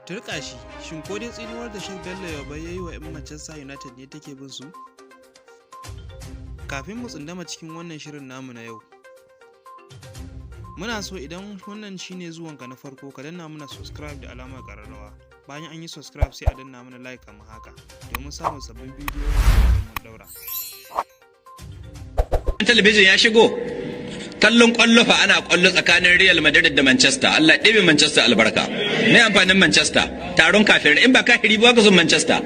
Turƙa shi, shin ko dai tsinuwar da Sheikh Bello Yabo ya yi wa 'yan Manchester United ne take bin su? Kafin mu tsunduma cikin wannan shirin namu na yau, muna so idan wannan shine zuwanka na farko, ka danna mana subscribe da alamar ƙararrawa. Bayan an yi subscribe, sai a danna mana like kamar haka domin samun sabbin bidiyo da mun daura. Talabijin ya shigo kallon kwallo fa, ana kwallo tsakanin Real Madrid da Manchester. Allah ɗebe Manchester albarka. Me amfanin Manchester? Taron kafirai. In ba kafiri ba ka son Manchester.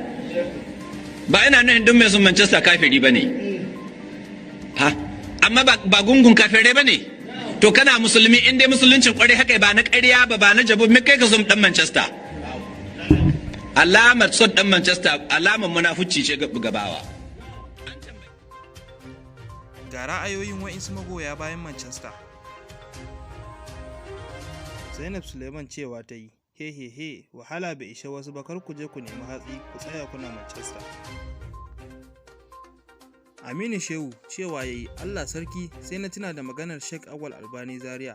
Ba ina nufin duk mai son Manchester kafiri ba ne ha, amma ba gungun kafirai ba ne. To kana musulmi, in dai musuluncin kwarai haka, ba na ƙarya ba, ba na jabo, me kai ka son dan Manchester? Alamar son dan Manchester alamar munafuci ce gabawa. Ga ra'ayoyin wa'insu magoya bayan Manchester. Zainab Suleiman cewa ta yi, "He he he, wahala bai ishe wasu ba, kar ku je ku nemi hatsi ku tsaya kuna Manchester." Aminu Shehu cewa ya yi, "Allah sarki, sai na tuna da maganar Sheikh Awal Albani Zaria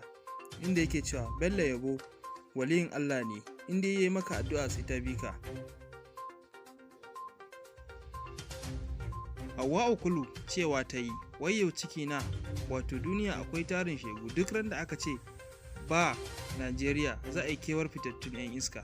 inda yake cewa Bello Yabo waliyin Allah ne, inda ya yi maka addu'a sai ta bi ka." Hauwa'u Kulu cewa ta yi, "Wayyau ciki na, wato duniya akwai tarin shegu, duk ran da aka ce ba Najeriya za a yi kewar fitattun 'yan iska."